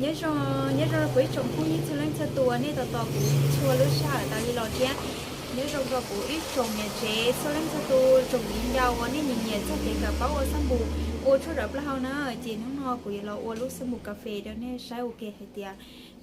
Nyob zoo, nyob zoo rau kuv ib tsoom phooj ywg txhua leej txhua tus uas nej tos tos kuv txhua lub sij hawm tas li los thiab. Nyob zoo rau kuv ib tsoom niam tsev txhua leej txhua tus, tsoom viv ncaus uas nej nyiam nyiam txog kev kawm paub ua xab npum ua tshuaj rawv plaub hau na. Ces hnub no kuv yuav los ua lub xab npum kas fes rau nej saib ua ke hais tias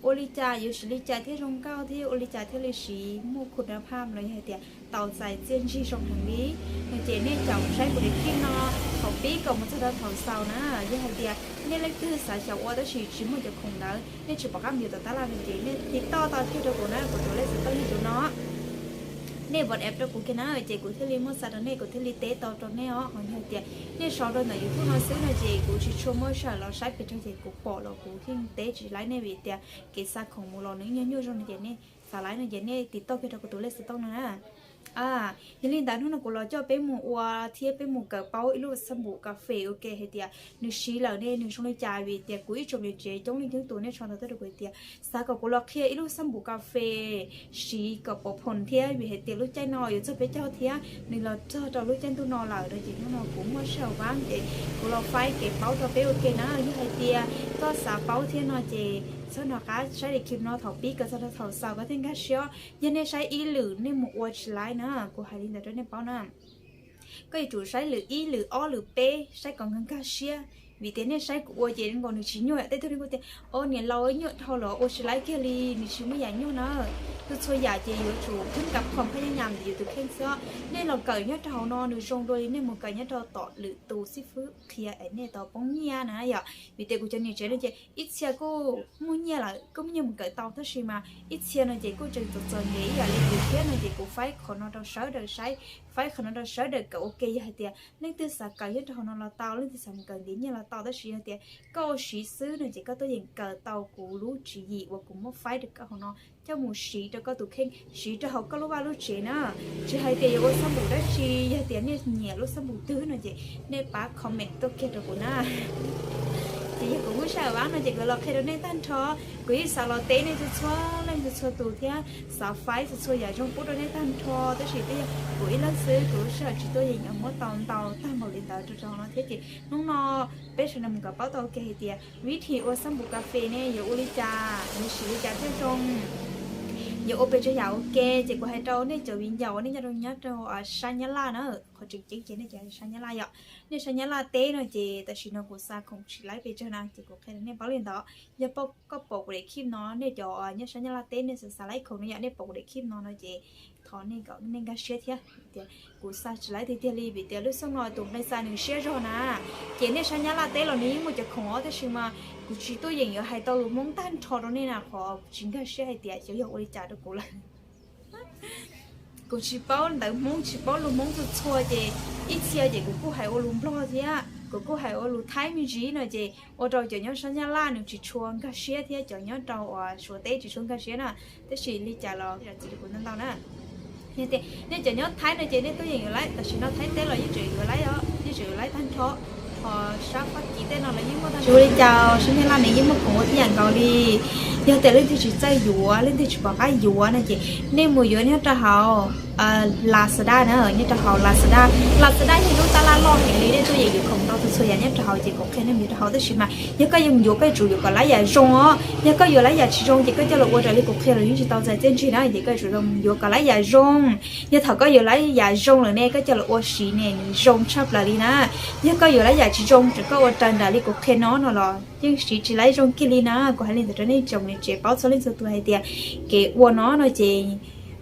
ua li cas yuav siv li cas thiaj zoo nkauj thiab ua li cas thiaj li siv muaj khun nab phaj los yog hais tias tau txais txiaj ntsig zoo heev li no. Ces nej caum saib kuv daim clip no thaum pib kom mus txog rau thaum xaus na. Yog hais tias nej leej twg xav xyaum ua tab sis tsis muaj cov khoom ntawd, nej tsis pom qab mus yuav tom tab laj no ces nej tiv toj tau kiag rau kuv na, kuv tus lej xov tooj yog tus no. Nej WhatsApp rau kuv kiag na, ces kuv thiaj li muab xa rau nej, kuv thiaj li teb tau rau nej os. Ho yog tias nej sau rau ntawm YouTube no xwb no ces kuv tsis tshua muaj sij hawm los saib pes tsawg ces kuv pom los kuv thiaj teb tsis laib nej vim tias kev xa khoom mus los nws nyuaj nyuaj zoo no ces nej xav laib no ces nej tiv toj kiag rau kuv tus lej xov tooj no na. Yog li ntawd hnub no kuv los coj peb mus ua thiab peb mus kawm paub ib lub xab npum kas fes ua ke hais tias nws siv lawm ne nws zoo li cas vim tias kuv ib tsoom niam tsev coob leej coob tus nej sau ntawv tuaj rau kuv hais tias xav kom kuv los qhia ib lub xab npum kas fes siv kom pov phoom thiab vim hais tias lub caij no yuav txog peb caug thiab nws los txog rau lub caij ntuj no lawm no ces hnub no kuv muaj sij hawm vab ces kuv los faib kev paub rau peb ua ke na. Yog hais tias koj xav paub thiab no ces txhob nco qab saib daim clip no thaum pib kom txog rau thaum xaus koj thiaj nkag siab. Yog nej saib ib lwm nej mus ua tsis laib na, kuv hais li ntawd rau nej paub na. Koj yuav tsum saib lwm ib lwm ob lwm peb saib kom nkag nkag siab. Vim tias nej saib kuv ua ces nkaus nws tsis nyuaj yom. Tej tug nej kuj tias o niam laus nyuaj dhau lawm ua tsis laib kiag li, nws tsis muaj yam nyuaj na. Txhua txhua yam ces yuav tsum thwb kav phom phaj yaj nyam ntawm yus tus kheej xwb. Nej los kawm nyob rau hauv no nws zoo dua li nej mus kawm nyob rau tom lwm tus xib fwb qhia es nej tau poob nyiaj na yom. Vim tias kuv cov niam tsev no ces ib txhia kuj muaj nyiaj lawm kuj muaj nyiaj mus kawm tau tab sis mas ib txhia no ces kuj tseem txom txom nyem ib yam li kuv thiab no ces kuv faib qhov no rau sawv daws saib, faib qhov no rau sawv daws kawm ua ke. Yog hais tias leej twg xav kawm nyob rau hauv no los tau, leej twg xav mus kawm ntiav nyiaj los tau tab sis yog tias koj ua siv xwb no ces koj tuaj yeem kawm tau kuv lub tswv yim uas kuv muab faib rau koj hauv no coj mus siv rau koj tus kheej, siv rau hauv koj lub vaj lub tsev na. Tsis hais tias yuav ua xab npum dab tsi, yog tias nej nyiam lub xab npum twg no ces nej pab comment tuaj kiag rau kuv na. Ces yog kuv muaj sij hawm vab no ces kuv los qhia rau nej tag nrho. Kuv yeej xav los teb nej txhua txhua leej txhua txhua tus thiab xav faib txhua txhua yam zoo pub rau nej tag nrho tab sis twb yog kuv ib leeg xwb kuv lub sij hawm tsis tuaj yeem yuav muab tau ntau tag npaum li ntawd rau rau no thiab ces hnub no peb sawv daws mus kawm paub tau ua ke hais tias vib thim ua xab npum kas fes ne yuav ua li cas, yuav siv li cas thiaj zoo, yuav ua pes tsawg yam ua ke. Ces kuv hais rau nej cov viv ncaus uas nej nyob rau nyob rau sab Nyab Laj na, qhov tseem ceeb ces nej cov sab Nyab Laj yom. Nej sab Nyab Laj teb no ces tam sim no kuv xa khoom tsis laib pes tsawg na ces kuv qhia rau nej paub li ntawd. Yog koj pom kuv daim clip no nej cov nyob sab Nyab Laj teb nej xav xav laib khoom no yom, nej pom kuv daim clip no no ces thov nej kom nej nkag siab thiab tias kuv xa tsis laib tiag tiag li vim tias lub xyoo no tus nqi xa nws siab zog na. Ces nej sab Nyab Laj teb los nws yeej muaj cov khoom os tab sis mas kuv tsis tuaj yeem yuav hais tau lus Hmoob tag nrho rau nej na qhov tsis nkag siab hais tias xyov yog ua li cas rau kuv lawm. Kuv tsis paub ntawv Hmoob tsis paub lus Hmoob txhua txhua ces ib txhia ces kuv kuj hais ua lus Nplog thiab kuv kuj hais ua lus Thaib me ntsis no ces ua rau cov nyob sab Nyab Laj nws tsis tshua nkag siab thiab cov nyob rau uas Suav teb tsis tshua nkag siab na. Tab sis li cas los zam txim rau kuv ntau ntau na. Yog tias nej cov nyob Thaib no ces nej tuaj yeem yuav laib, tam sim no Thaib teb los yeej tseem yuav laib os, yeej tseem yuav laib tag nrho. Ho sab Fab Kis tej no los yeej muaj tag nrho. Tsis ua li cas, sab Nyab Laj nws yeej muaj khoom ua tib yam nkaus li. Yog tias leej twg tsis txawj yuav, leej twg tsis pom qab yuav no ces nej mus yuav nyob rau hauv Lazada na, nyob rau hauv Lazada. Lazada yog lub tab laj loj heev li, nej tuaj yeem yuav khoom tau txhua txhua yam nyob rau hauv ces kuv qhia nej mus yuav rau hauv tab sis mas yog koj yuav yuav koj yuav tsum yuav kom laib yam zoo os. Yog koj yuav laib yam tsis zoo ces koj coj los ua raws li kuv qhia los yeej tsis tau txais txiaj ntsig na, ces koj yuav tsum yuav kom laib yam zoo. Yog thaum koj yuav laib yam zoo lawm ne koj coj los ua siv ne nws zoo tshaj plaws li na. Yog koj yuav laib yam tsis zoo tseem koj ua raws nraim li kuv qhia no no los yeej siv tsis laib zoo kiag li na. Kuv hais li ntawd rau nej tsoom niam tsev paub txhua leej txhua tus hais tias kev ua no no ces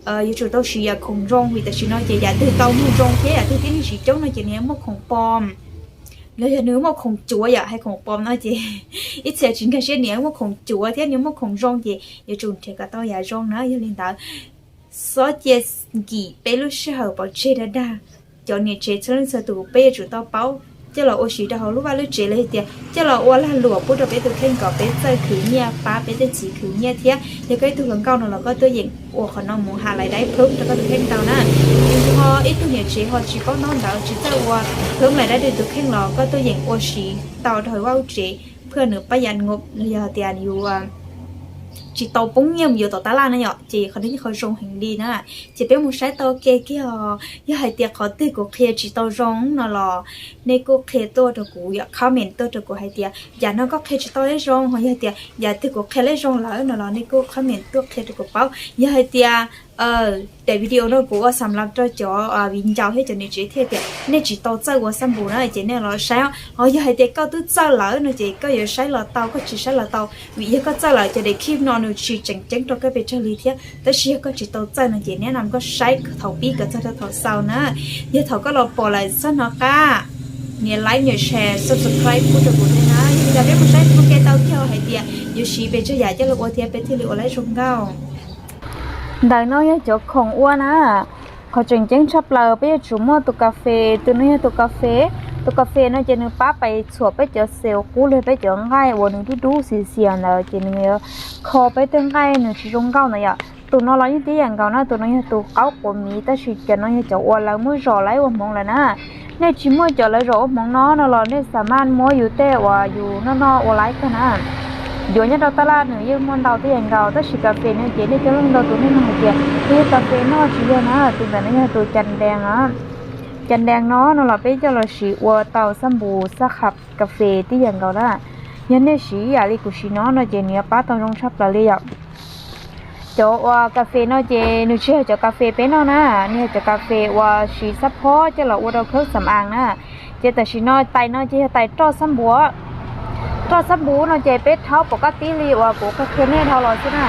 yuav tsum tau siv yam khoom zoo vim tam sim no ces yam twg tau muag zoo thiab yam twg tib neeg siv coob no ces nws yuav muaj khoom pom los yog nws muaj khoom cuav yom, hais khoom pom no ces ib txhia tsis nkag siab, nws yuav muaj khoom cuav thiab nws muaj khoom zoo ces yuav tsum nrhiav kom tau yam zoo na. Yog li ntawd xob cia nkim peb lub sij hawm pov tseg dag dag. Cov niam tsev txhua leej txhua tus peb yuav tsum tau paub coj los ua siv rau hauv lub vaj lub tsev los yog tias coj los ua lag luam pub rau peb tus kheej kom peb txawj khwv nyiaj pab peb tej txiv khwv nyiaj thiab. Yog koj ib tug hluas nkauj no los koj tuaj yeem ua qhov no mus ham lais daib phwb rau koj tus kheej tau na. Ho ib tug niam tsev ho tsis paub ntaub ntawv tsis txawj ua phwb lais daib rau tus kheej los koj tuaj yeem ua siv tau rau hauv vaj lub tsev phwj nws pab yam nqo los yog tias yus tsis tau poob nyiaj mus yuav tom tab laj na yom, ces qhov no yog qhov zoo heev li na. Ces peb mus saib tau ke kiag os, yog hais tias qhov twg kuv qhia tsis tau zoo no los nej kuj qhia tuaj rau kuv yom, comment tuaj rau kuv hais tias yam no koj qhia tsis tau leb zoo, ho yog hais tias yam twg kuv qhia leb zoo lawm no los nej kuj comment tuaj qhia rau kuv paub. Yog hais tias daim video no kuv ua xam lab rau cov viv ncaus thiab cov niam tsev thiab tias nej tsis tau txawj ua xab npus na ces nej los saib os. Ho yog hais tias koj twb txawj lawm no ces koj yuav saib los tau, koj tsis saib los tau, vim yog koj txawj lawm cov daim clip no nws tsis tseem ceeb rau koj pes tsawg li thiab. Tab sis yog koj tsis tau txawj no ces neb no koj saib thaum pib kom txog rau thaum xaus na. Yog thaum koj los pom lawm txhob hnov qab nias like, nias share, subscribe pub rau kuv thiab na. Yog li ntawd peb mus saib ua ke tau kiag hais tias yuav siv pes tsawg yam coj los ua thiab peb thiaj li ua lawv zoo nkauj. Ntawm no yog cov khoom ua na. Qhov tseem ceeb tshaj plaws peb yuav tsum muaj tus kas fes, tus no yog tus kas fes. Tus kas fes no ces nws pab pais txhuam peb cov xees qub li peb cov nqaij uas nws dub dub xiav xiav ntawd ces nws yuav kho peb tej nqaij nws tsis zoo nkauj ntawd yom. Tus no los yeej tib yam nkaus na, tus no yog tus qaub quav miv tab sis cov no yog cov uas lawv muab zom lawv ua hmoov lawm na. Nej tsis muaj cov lawv zom ua hmoov no no los nej xa maj muab yus tej uas yus noj noj ua laib tag na. Yuav nyob rau tab laj nws yeej muaj ntau tib yam nkaus tab sis kas fes no ces nej coj loo ntau tus nej nug hais tias tus yog kas fes noj tsis yog na, tus ntawm no yog tus cas ndees na. Cas ndees no no los peb coj los siv ua tau xab npus xab qhab kas fes tib yam nkaus na. Yog nej siv ib yam li kuv siv no no ces nws yuav pab tau zoo tshaj plaws li yom. Cov uas kas fes no ces nws tsis yog cov kas fes peb noj na, nws yog cov kas fes uas siv xab phob coj los ua rau khaub xam as na. Ces tam sim no tais no ces yog tais roj xab npus. Roj xab npus no ces peb rhaub pom qab tib li uas kuv qhia nej dhau los xwb na.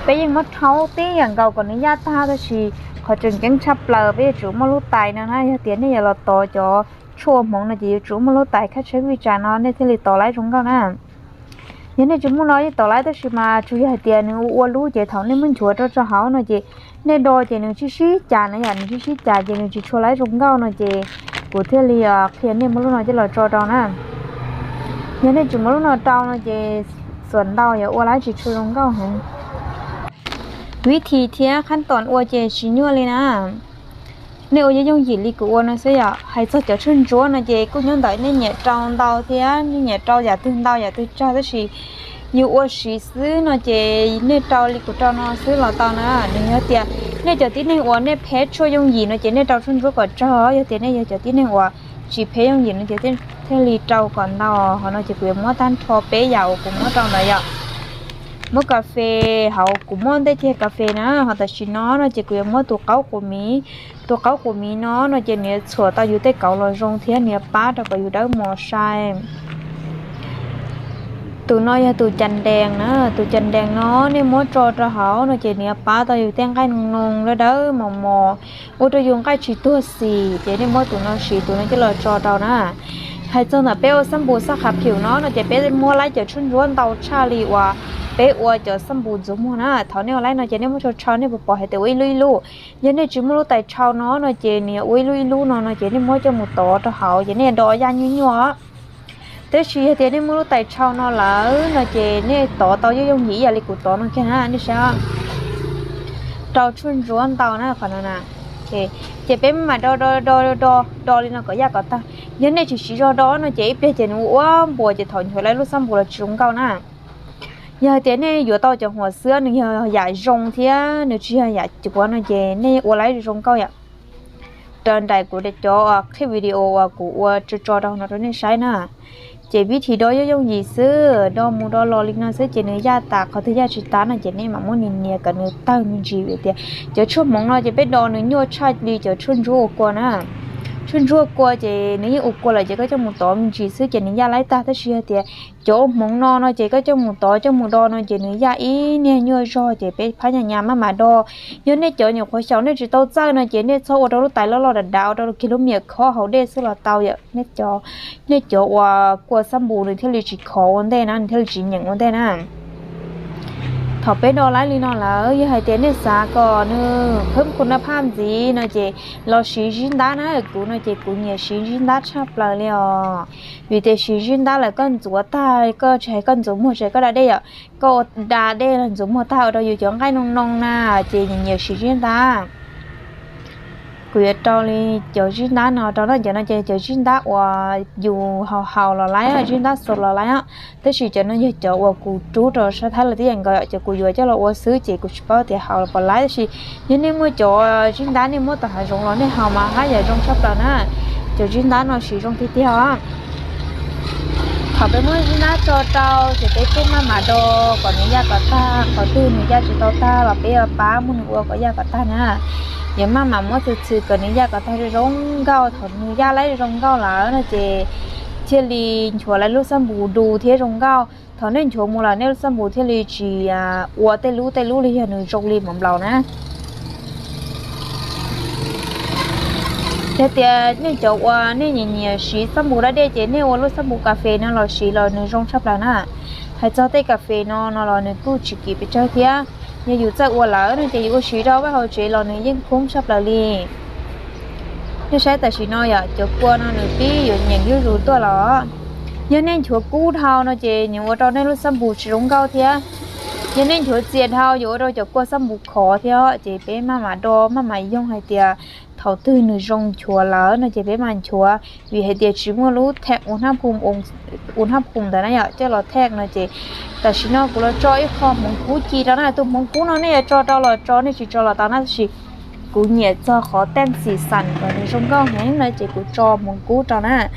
Peb yeej muab rhaub tib yam nkaus kom nws yaj tag tab sis qhov tseem ceeb tshaj plaws peb yuav tsum muaj lub tais no na. Yog tias nej yuav los tov cov tshuaj ua hmoov no ces yuav tsum muaj lub tais khab tsheb vij tsam no nej thiaj li tov laib zoo nkauj na. Yog nej tsis muaj no yeej tov laib tab sis mas tsuas yog hais tias nws ua ua lub ces thaum nej muab nchuav rau rau hauv no ces nej do ces nws sib sib cas na yom, nws sib sib cas ces nws tsis tshua laib zoo nkauj no ces kuv thiaj li qhia nej muab lub no coj los tso rau na. Yog nej tsis muab lub no rau no ces xuas ntau yuav ua laib tsis tshua zoo nkauj heev. Vib thim thiab qhab toom ua ces tsis nyuaj li na. Nej ua yooj yooj yim li kuv ua no xwb yom. Hais txog cov tshuaj ntsuab no ces kuj nyob ntawm nej nyiam rau ntau thiab nej nyiam rau yam twg ntau yam twg tsawg tab sis yus ua siv xwb no ces nej rau li kuv rau no xwb los tau na. Nws yog tias nej cov tib neeg uas nej phem tshuaj yooj yim no ces nej rau tshuaj ntsuab kom tsawg, yog tias nej yog cov tib neeg uas tsis phem yooj yim no ces thiaj li rau kom ntau. Hauv no ces kuv yuav muab tag nrho peb yam uas kuv muab rau ntawd yom. Muab kas fes, hauv kuv muab ntej ceg kas fes na, ho tam sim no no ces kuv yuav muab tus qaub quav miv. Tus qaub quav miv no no ces nws yuav txhuam tau yus tej kauv los zoo thiab nws yuav pab rau kom yus dawb mos sai. Tus no yog tus cas ndees na, tus cas ndees no nej muab tso rau hauv no ces nws yuav pab tau yus tej nqaij noo noo dawb dawb mos mos, ua rau yus nqaij tsis tuag xim ces nej muab tus no siv tus no coj los tso rau na. Hais txog ntawm peb ua xab npus xab qhav phim no no ces peb muab laib cov tshuaj ntsuab ntau tshaj li uas peb ua cov xab npus ntxuav muag na. Thaum nej ua laib no ces nej muab tshau tshau nej puas pom hais tias ua ib lub ib lub. Yog nej tsis muaj lub tais tshau no no ces nws yuav ua ib lub ib lub no no ces nej muab coj mus tov rau hauv ces nej do yaj nyuaj nyuaj. Tab sis yog tias nej muaj lub tais tshau no lawm no ces nej tov tau yooj yooj yim ib yam li kuv tov no kiag na, nej saib. Rau tshuaj ntsuab ntau na qhov no na. Ces peb mam do do do do do li no kom yaj kom tag. Yog nej tsis siv zog do no ces ib pliag ces nws ua npuas ces thaum nchuav laib lub xab npus los tsis zoo nkauj na. Yog hais tias nej yuav tau cov huam xwb nws yog yam zoo thiab nws tsis yog yam cuav no ces nej ua laib zoo nkauj yom. Raws nraim kuv cov qhib video uas kuv ua tso tso rau no rau nej saib na. Ces vib thim do yooj yooj yim xwb, do mus do los li no xwb ces nws yaj tas, qhov twg yaj tsis tas no ces nej mam muab nias nias kom nws tawg me ntsis vim tias cov tshuaj hmoov no ces peb do nws nyuaj tshaj li cov tshuaj ntsuab ua kua na. Tshuaj ntsuab ua kua ces nws yeej ua kua lawm ces koj coj mus tov me ntsis xwb ces nws yaj laib tag, tab sis yog tias cov ua hmoov no no ces koj coj mus tov coj mus do no ces nws yaj ib niag nyuaj zog ces peb phab nyas nyas maj mam do. Yog nej cov nyuam qhuav xyaum nej tsis tau txawj no ces nej txhob ua rau lub tais loj loj dav dav, ua rau kiag lub miam khob hauv dej xwb los tau yom. Nej cov uas kua xab npus nws thiaj li tsis khov ua ntej na, nws thiaj li tsis nyeem ua ntej na. Thaum peb do laib li no lawm, yog hais tias nej xav kom nws phab kuna phaj ntxiv no ces los siv zib ntab na. Kuv no ces kuv nyiam siv zib ntab tshaj plaws li os, vim tias siv zib ntab lawm koj ntxuav tag, koj tsis hais koj ntxuav muag, tsis hais koj da dej yom, koj ua da dej los ntxuav muag tag ua rau yus cov nqaij noo noo na, ces nyiam nyiam siv zib ntab. Kuv yuav rau li cov zib ntab no rau no, cov no ces cov zib ntab uas yus haus haus los laib, zib ntab xaus los laib, tab sis cov no yog cov uas kuv rub rau sab Thaib lawv tib yam nkaus, cov kuv yuav coj los ua xwb ces kuv tsis paub tias haus los puas laib, tab sis yog nej muaj cov zib ntab nej muab tom hav zoov los nej haus mas haj yam zoo tshaj plaws na. Cov zib ntab no siv zoo tiag tiag os. Thaum peb muab zib ntab tso rau ces peb kuj maj mam do kom nws yaj kom tag, qhov twg nws yaj tsis tau tag los peb yuav pab muab nws ua kom yaj kom tag na. Yuav maj mam muab txhwm txhwm kom nws yaj kom tag zoo nkauj. Thaum nws yaj laib zoo nkauj lawm no ces thiaj li nchuav lawv lub xab npus du thiab zoo nkauj. Thaum nej nchuav mus lawm nej lub xab npus thiaj li tsis ua tej lub tej lub li yog nws zoo li mov nplaum na. Yog tias nej cov uas nej nyiam nyiam siv xab npus da dej ces nej ua lub xab npus kas fes no los siv los nws zoo tshaj plaws na. Hais txog tej kas fes no no los nws kuj tsis kim pes tsawg thiab. Yog yus txawj ua lawm no ces yus ua siv rau vaj hauv tsev los nws yeej khoob tshaj plaws li. Nej saib tam sim no yom, cov kua no nws pib yuav nyeem zuj zus tuaj los. Yog nej nchuav kub dhau no ces nws ua rau nej lub xab npus tsis zoo nkauj thiab. Yog nej nchuav txias dhau yuav ua rau cov kua xab npus khov thiab. Ces peb maj mam do maj mam yoog hais tias thaum twg nws zoo nchuav lawm no ces peb mam nchuav, vim hais tias tsis muaj lub thaj u hnab phum ntawd na yom, coj los thaj no ces tam sim no kuv los tso ib qho hmoov kub ci rau na. Tus hmoov kub no nej yuav tso rau los tso, nej tsis tso los tau na, tab sis kuv nyiam txog qhov teej xim xam kom nws zoo nkauj heev no ces kuv tso hmoov kub rau na.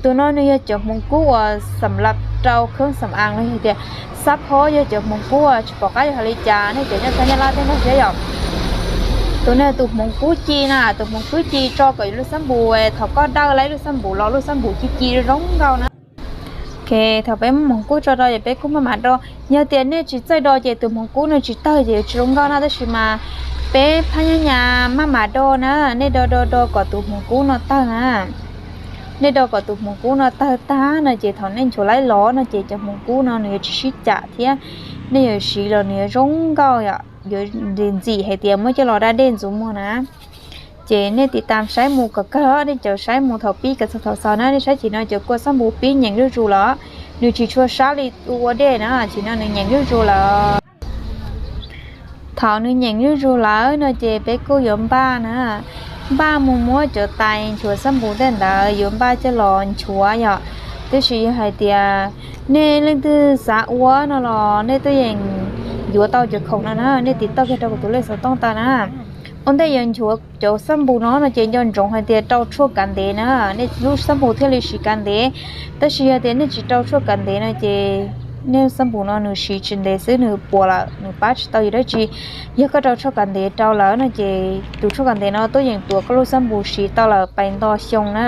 Tus no nws yog cov hmoov kub uas xam lab rau kheeb xam aav los yog tias xab phob, yog cov hmoov kub uas tsis pom qab yuav hais li cas, nej cov nyob sab Nyab Laj tej noj siab yom. Tus no tus hmoov kub ci na, tus hmoov kub ci tso kom yus lub xab npus, thaum koj dawj laib lub xab npus los lub xab npus ci ci zoo nkauj na. Ok, thaum peb muab hmoov kub tso rau ces peb kuj maj mam do. Yog tias nej tsis txawj do ces tus hmoov kub no tsis tawg ces yuav tsis zoo nkauj na, tab sis mas peb phab nyab nyab maj mam do na, nej do do do kom tus hmoov kub no tawg na. Nej do kom tus hmoov kub no tawg tag no ces thaum nej nchuav laib los no ces cov hmoov kub no nws yuav tsis sib cam thiab, nej yuav siv los nws yuav zoo nkauj, yuav ntxim hais tias muab coj los da dej ntxuav muag na. Ces nej tiv tam saib mus kom kawg, nej cov saib mus thaum pib kom txog thaum xaus na. Nej saib tam sim no cov kua xab npus pib nyeem zuj zus lawm, nws tsis tshua sab li tus ua dej na, tam sim no nws nyeem zuj zus lawm. Thaum nws nyeem zuj zus lawm no ces peb kuj yuav npaj na, npaj mus muab cov tais nchuav xab npus tej ntawd yuav npaj coj los nchuav yom. Tab sis yog hais tias nej leej twg xav ua no los nej twb yeej yuav tau cov khoom no na, nej tiv tauj kiag rau kuv tus lej xov tooj tau na. Ua ntej yuav nchuav cov xab npus no no ces nco ntsoov hais tias rau tshuaj kav ntev na, nej lub xab npus thiaj li siv kav ntev. Tab sis yog tias nej tsis rau tshuaj kav ntev no ces nej xab npus no nws siv tsis ntev xwb nws puas lawm, nws pab tsis tau yus dab tsi. Yog koj rau tshuaj kav ntev rau lawm no ces tus tshuaj kav ntev no tuaj yeem tuav koj lub xab npus siv tau lawm pais nto xyoo na,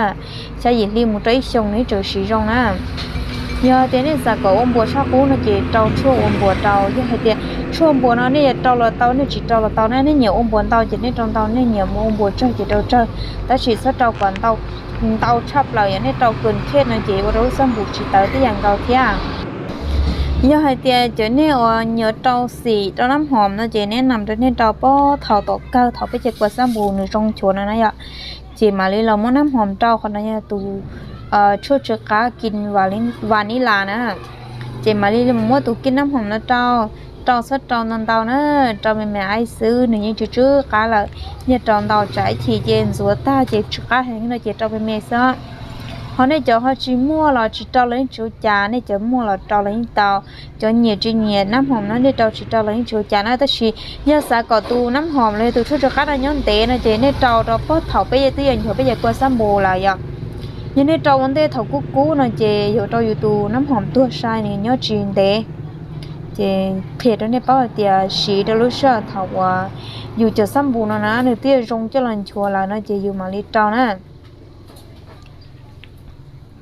xya yim hli mus rau ib xyoo nws tseem siv zoo na. Yog tias nej xav kom ua npuas tshaj qub no ces rau tshuaj ua npuas rau. Yog hais tias tshuaj npuas no nej yuav rau los tau, nej tsis rau los tau na, nej nyiam ua npuas ntau ces nej rau ntau, nej nyiam ua npuas tsawg ces rau tsawg, tab sis txhob rau kom ntau tshaj plaws, yog nej rau kws khej no ces ua rau lub xab npus tsis tawv tib yam nkaus thiab. Yog hais tias cov nej uas nyiam rau xim rau nab hoom no ces nej nam rau nej rau pob thaum tom kawg thaum peb cov kua xab npus nws zoo nchuav no na yom. Ces mam li los muab nab hoom rau, qhov no yog tus tshuaj tsw qab kis vanilla na. Ces mam li muab tus kis nab hoom no rau, rau txhob rau ntau ntau na, rau me me aib xwb nws yeej tsw tsw qab lawm. Yog rau ntau tsam ib chim ces ntxuav tag ces tsw qab heev no ces rau me me xwb. Ho nej cov ho tsis muaj los tsis rau los yeej tsis ua cas, nej cov muaj los rau los yeej tau. Cov nyiam tsis nyiam nab hoom no nej rau tsis rau los yeej tsis ua cas na, tab sis yog xav kom tus nab hoom los yog tus tshuaj tsw qab no nyob ntev no ces nej rau rau pob thaum peb twb yuav nchuav peb cov kua xab npus lawm yom. Yog nej rau ua ntej thaum kub kub no ces yuav rau yus tus nab hoom tuag sai nws nyob tsis ntev. Ces qhia rau nej paub hais tias siv rau lub sij hawm thaum uas yus cov xab npus no na nws twb zoo coj los nchuav lawm no ces yus mam li rau na.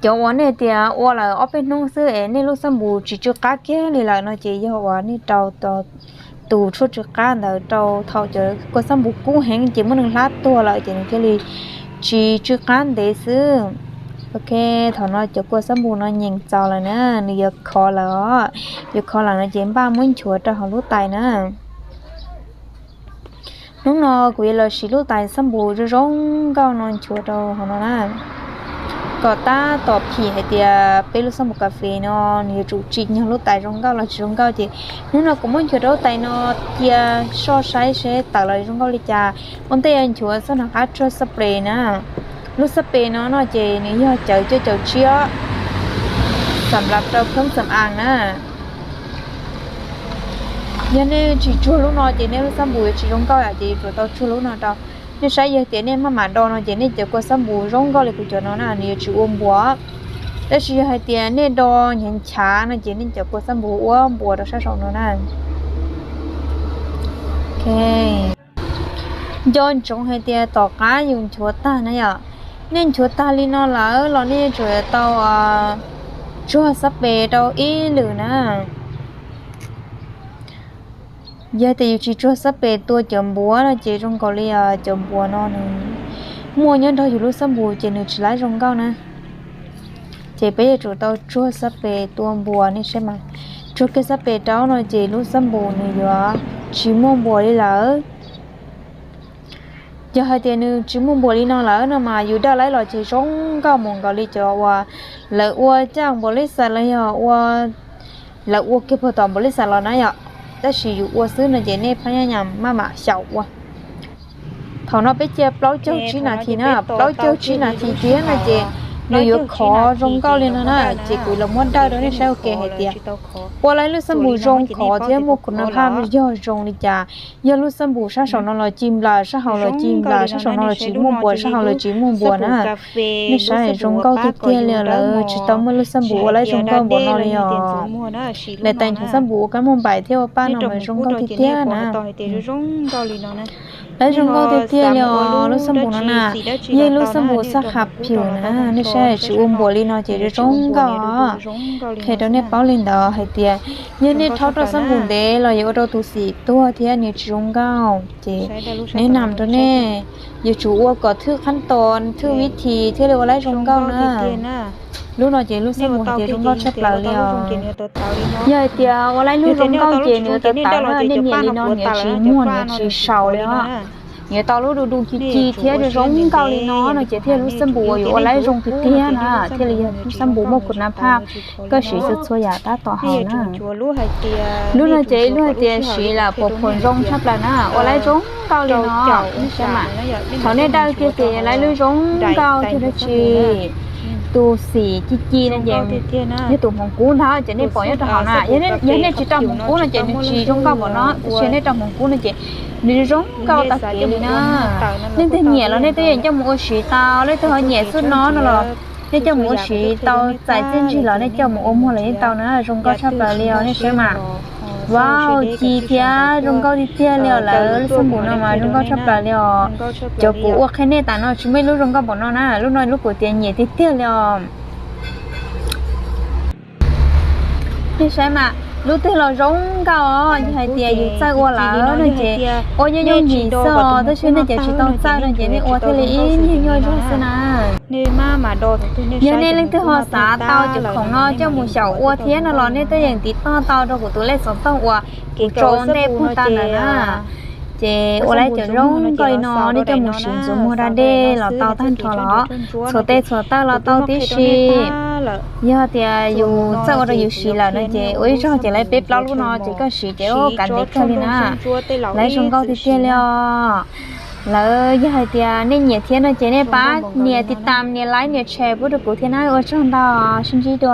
Cov uas nej tias ua lawm ob peb hnub xwb es nej lub xab npus tsis tsw qab kiag li lawm no ces yog uas nej rau tus tshuaj tsw qab ntawd rau thaum cov kua xab npus kub heev ces muab nws hlab tuag lawm ces nws thiaj li tsis tsw qab ntev xwb. Ok, thaum no cov kua xab npus no nyeem txaus lawm na, nws yuav khov lawm os. Yuav khov lawm no ces npaj muab nchuav rau hauv lub tais na. Hnub no kuv yuav los siv lub tais xab npus zoo zoo nkauj no nchuav rau hauv no na. Kom tab tom phim hais tias peb lub xab npum kas fes no nws yuav tsum tsim nyog lub tais zoo nkauj los tsis zoo nkauj ces hnub no kuv muab nchuav rau lub tais no cia soj saib seb tawm los zoo nkauj li cas. Ua ntej yuav nchuav txog nov qab tsuag xab pes na. Lub xab pes no no ces nws yog cawv cuaj caum tsib, xam lab rau khoob xam aav na. Yog nej tsis tsuag lub no ces nej lub xab npum yuav tsis zoo nkauj yom, ces yuav tsum tau tsuag lub no rau. Nej saib yog tias nej maj mam do no ces nej cov kua xab npum zoo nkauj li kuv cov no na nws yuav tsis ua npuas. Tab sis yog hais tias nej do nchav nchav no ces nej cov kua xab npum ua npuas rau sab saum no na. Nco ntsoov hais tias tom qab yus nchuav tag na yom, nej nchuav tag li no lawm los nej yuav tsum tau tsuag xab pes rau ib lwm na. Yog tias yus tsis tsuag xab pes tua cov npuas no ces zoo nkaus li cov npuas no nws muaj nyob nrog yus lub xab npum ces nws tsis laib zoo nkauj na. Ces peb yuav tsum tau tsuag xab pes tua npuas nej saib mas. Tsuag kiag xab pes rau no ces lub xab npum nws yuav tsis muaj npuas li lawm. Yog hais tias nws tsis muaj npuas li no lawm no mas yus daj laib los ces zoo nkauj mus nkaus li cov uas lawv ua caj npuas lib xas los yog ua, lawv ua kiag puag tom npuas lib xas los na yom. Tab sis yus ua xwb no ces nej phab nyaj nyam maj mam xyaum ua. Thaum no peb cia plaub caug tsib nas this na, plaub caug tsib nas this tiag no ces nws yuav khov zoo nkauj li no na. Ces kuv los muab dawj rau nej saib ua ke hais tias ua laib lub xab npum zoo khov thiab muaj kuv na phaj yog zoo li cas. Yog lub xab npum sab saum no los ci nplas, sab hauv los ci nplas, sab saum no los tsis muaj npuas, sab hauv los tsis muaj npuas na. Nej saib zoo nkauj tiag tiag li, lawv tsis tau muaj lub xab npum ua laib zoo nkauj npaum no li os. Lawv tais nchuav xab npum ua kab muaj npaim thiab ua paj no mas zoo nkauj tiag tiag na. Laib zoo nkauj tiag tiag li os lub xab npum no na. Yeej lub xab npum xab ha phim na, nej saib tsis ua npuas li no ces zoo zoo nkauj os. Qhia rau nej paub li ntawd hais tias yog nej rhaub rau xab npum ntev los yuav ua rau tus xim tuag thiab nws tsis zoo nkauj ces nej nam rau nej yuav tsum ua kom thwj qhab tos thwj vib thim thiaj li ua laib zoo nkauj na. Lub no ces lub xab npum hais tias zoo nkauj tshaj plaws li os. Yog hais tias ua laib lub zoo nkauj ces nws yuav tawv tawv na, nej nias li no nias tsis muag nias tsis saus li os. Nws yuav tau lub du du ci ci thiab zoo nkauj li no no ces thiaj lub xab npum uas yuav ua laib zoo tiag tiag na, thiaj li yog lub xab npum muaj kuv na phaj, koj siv txhua txhua yam tab tom haus na. Lub no ces ib lub hais tias siv lam phuam phuam zoo tshaj plaws na, ua laib zoo nkauj li no. Saib mas, thaum nej dawj kiag ces laib lub zoo nkauj thiab dab tsi. Tus xim ci ci no ces yog tus hmoov kub ntag ces nej pom nyob rau hauv na. Yog nej tsis rau hmoov kub no ces nws tsis zoo nkauj npaum no, tab sis nej rau hmoov kub no ces nws zoo nkauj tag kev li na. Leej twg nyiam los nej twb yeej coj mus ua siv tau, leej twg ho nyiam xwb no no los nej coj mus ua siv tau, txais txiaj ntsig los nej coj mus ua muag los yeej tau na, zoo nkauj tshaj plaws li os nej saib mas. Wow, ci thiab zoo nkauj tiag tiag li os, lawv lub xab npum no mas zoo nkauj tshaj plaws li os. Cov kuv ua qhia nej tas no tsis muaj ib lub zoo nkauj npaum no na, lub no lub kuv tias nyiam tiag tiag li os. Nej saib mas, lub twg los zoo nkauj os, yog hais tias yus txawj ua lawm no ces ua nyob nyob ntsis xwb os, tab sis nej cov tsis tau txawj no ces nej ua thiaj li ib nyuag nyuaj zog xwb na. Yog nej leej twg ho xav tau cov khoom no coj mus xyaum ua thiab no los nej twb yeej tiv toj tau rau kuv tus lej xov tooj uas kuv tso ua ntej puag ta ntawd na. Ces ua laib cov zoo nkauj li no nej coj mus siv ntxuav muag da dej los tau tag nrho los, txhuav tes txhuav taw los tau tib si. Yog tias yus txawj ua rau yus siv lawm no ces ua ib zaug ces laib peb plaub lub no ces koj siv ces ua kav ntev kawg li na. Laib zoo nkauj tiag tiag li os. Lawv yog hais tias nej nyiam thiab no ces nej pab nias tiv tam, nias like, nias share pub rau kuv thiab na, ua tsaug ntau, sib ntsib dua.